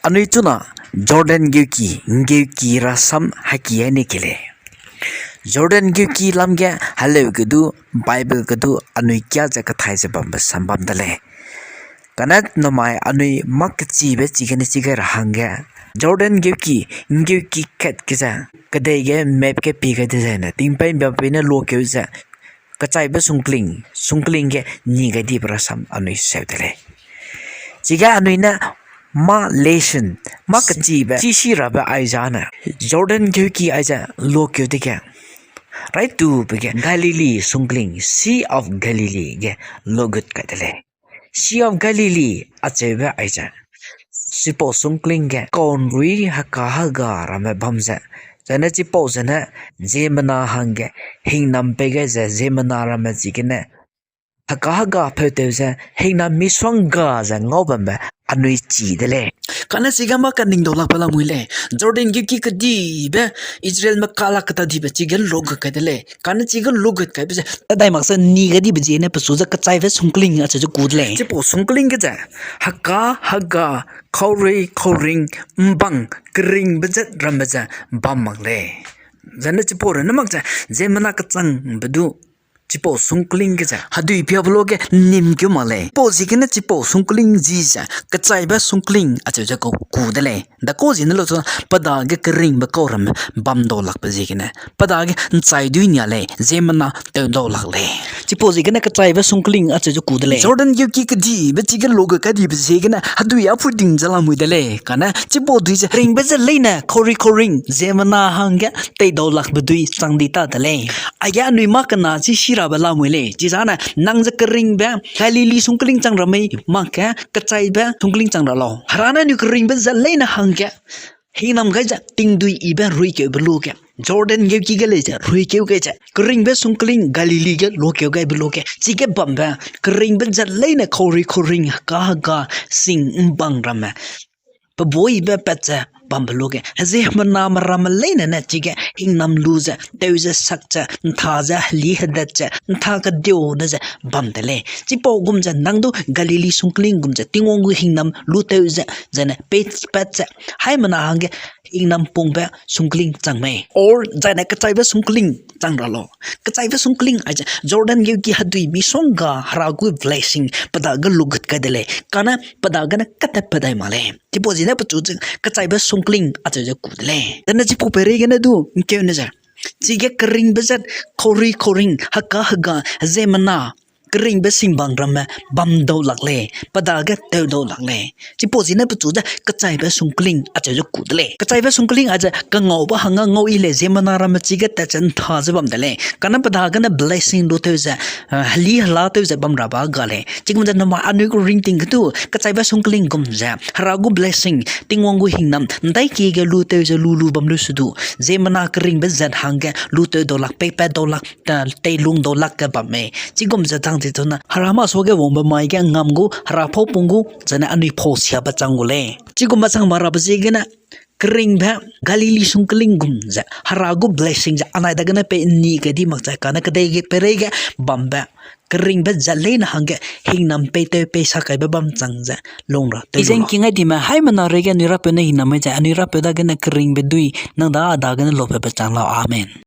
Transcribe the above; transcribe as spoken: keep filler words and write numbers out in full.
Anui chuna Jordan geuki, geuki rasam heki ai ne ke lei. Jordan geuki lam ge heleu ge du, Bible ge du anui kia ze kethai ze bambe sam bam de lei. Kane namai anui mâ kechibe chigene chige ra hangge Jordan geuki, geuki kat ge ze, kedei ge map ge pie gai dezaine, tingpei mbiapei ne lokeu ze, kechaibe sungkling, sungkling ge ni gai dibe rasam anui seu de lei. Chige anui ne mâ lesson, mâ kechibe, chisi rabe aiza ne, Jordan geuki aize lokeu dege, raitube ge Galilee sungkling, Sea of Galilee ge logut kai de lei. Sea of Galilee acheube aize, chipau sungkling ge kaunrui heka hega ramme bam ze, zane chipau zene ziemmena hangge hingnam pei gai ze ziemmena ramme chigene heka hega pheutew ze hingnam misongga ze ngau bambe anui chi de lei. Kane chige mâ kaningdau lakbe lamui lei. Jordan geuki kedibe Israelme kalak keta dibe chige logut kai de lei. Kane chige logut kaibe ze tadai mak ze ni gai dibe ziene pechu ze kechaibe sungkling acheu ze ku de lei. Chipau sungkling ge ze heka hega, kaurui kauring, mbang keringbe zat ramme ze bam mak lei. Zane chipau runne mak ze ziemmena kechangbe du chipau sungkling ge ze hedui piabe luage nim keu mak lei. Pau ziegene chipau sungkling ji ze kechaibe sungkling acheu ze ku, ku de lei. Dakau ziene lu chu pe dage keringbe kau ramme bam dau lakbe ziegene, pe dage nchai dui nia lei, ziemmena tew dau lak lei. Chipau ziegene kechaibe sungkling acheu ze ku de lei. Jordan geuki kedibe chige logut kai dibe ziegene hedui a pui ding ze lamui de lei. Kane chipau dui ze keringbe ze leine kaurui kauring ziemmena hangge tei dau lakbe dui chang di ta de lei. Aige anui mâ kena chisi rabe lamui lei. Chizane nang ze keringbe Galilee sungkling chang ra mei, mak ge kechaibe sungkling chang ra lau. Hera ne anui keringbe ze leine hangge hingnam gai ze tingdui yibe ruikeube luage, Jordan geuki ge lei ze ruikeu gai ze keringbe sungkling Galilee ge lokeu gaibe luage, chige bambe keringbe ze leine kaurui kauring heka hega sing mbang ramme pe buibe pat ze bambe luage, hezie hemename ramme leine ne chige hingnam lu ze, tew ze sak ze, ntha ze, heli hedet ze, ntha kedeu ne ze bam de lei. Chipau gum ze nang du Galilee sungkling gum ze Tingwang gu hingnam lu tew ze, zane pei pat ze, haimena hangge hingnam pungbe sungkling chang mei. Or zane kechaibe sungkling chang ra lau. Kechaibe sungkling aize Jordan geuki hedui misongga Hera gu blessing pe dage logut kai de lei. Kane pe dagene katat pe dai mak lei. Chipau ziene pechu ze kechaibe sungkling acheu ze ku de lei. Zane chipau peireigene du ngkeune ze, chige keringbe zat kaurui kauring heka hega ziemmena keringbe singbang ramme bam dau lak lei, pe dage tew dau lak lei. Chipau ziene pechu ze kechaibe sungkling acheu ze ku de lei. Kechaibe sungkling aize kangaube hangge ngau yi lei, ziemmena ramme chige tat ze ntha ze bam de lei. Kane pe dagene blessing lu tew ze, heli hela tew ze bam rabe ga lei. Chigum ze namai anui gu ringting ge du kechaibe sungkling gum ze Hera gu blessing, Tingwang gu hingnam ndaikie ge lu tew ze lu lu bam lu su du, ziemmena keringbe zat hangge lu tew dau lak, peipat dau lak, teilung dau lak ge bam mei. Chigum ze chang di tune Hera masuage wangbe mai ge ngam gu, Hera pau pung gu, zane anui pau siabe chang gu lei. Chigum machang ma rabe ziegene keringbe Galilee sungkling gum ze Hera gu blessing ze anai dagene pei ni ge di mak zai kane kedei ge peireige bambe keringbe zat leine hangge hingnam peitew pei sa kaibe bam chang ze lung ra tew ze nkingai dime haimena reige anui Rapeu ne hingnam mei ze anui Rapeu dagene keringbe dui nang da dagene lopebe chang lau. Amen.